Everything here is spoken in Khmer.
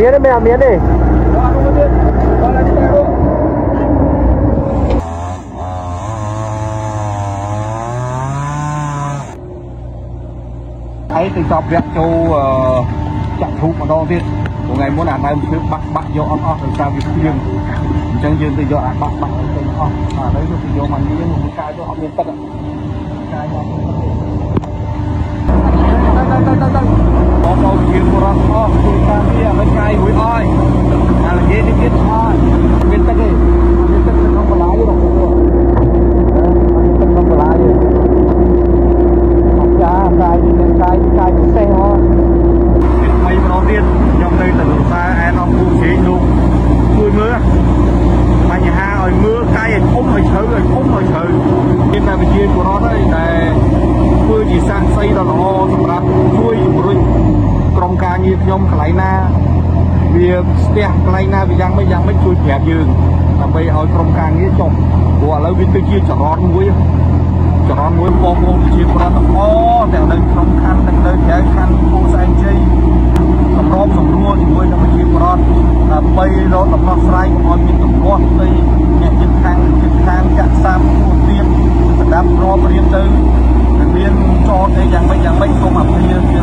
មានទេមិនអត់មានទេ អត់នោះទៀតអត់នេះទេ ឯងទៅចប់វគ្គចូលចាក់ធូបម្ដងទៀតព្រោះថ្ងៃមុនអាដើមឈើបាក់បាក់យកអត់អស់ដោយសារវាភ្លៀងអញ្ចឹងយើងទៅយកអាបាក់បាក់ទៅអស់បាទឥឡូវទៅយកមកលាងមួយកាយទៅអត់មានទឹកកាយអត់មានទឹកទេទៅទៅទៅទៅបងប្អូនជាបុរសអស់ជួយតាមវាឥឡូវកាយរួចអស់ហើយអាល្ងាចនេះទៀតអស់មានទឹកទេមានទឹកនៅក្នុងបន្លាយទេបងប្អូនមានទឹកក្នុងបន្លាយទេ អស្ចារ្យកាយនេះកាយកាយពិសេសហ៎ថ្មីម្ដងទៀតខ្ញុំនៅតែសរសើរអែនអមពូស្រេងលោកជួយមើលបញ្ហាឲ្យមើលកាយឲ្យធំឲ្យជ្រៅឲ្យធំឲ្យជ្រៅមានតែវិជាបុរសហើយដែលធ្វើជាសាក្សីដ៏ល្អសម្រាប់ជួយជំរុញក្រុមការងារខ្ញុំកន្លែងណាវាស្ទះកន្លែងណាវាយ៉ាងម៉េចយ៉ាងម៉េចជួយប្រាប់យើងដើម្បីឲ្យក្រុមការងារចុះព្រោះឥឡូវវាទៅជាចរន្តមួយ ចរន្តមួយបងប្អូនប្រជាពលរដ្ឋទាំងអស់ទាំងនៅក្នុងខណ្ឌទាំងនៅក្រៅខណ្ឌពោធិ៍សែនជ័យសម្របសម្រួលជាមួយនឹងប្រជាពលរដ្ឋដើម្បីរកដំណោះស្រាយកុំឲ្យមានទំនាស់នៃអ្នកជិតខាងជិតខាងចាក់សាំពោះទៀបសម្រាប់រាប់រៀបទៅមានចតអីយ៉ាងម៉េចយ៉ាងម៉េចសូមអភិយា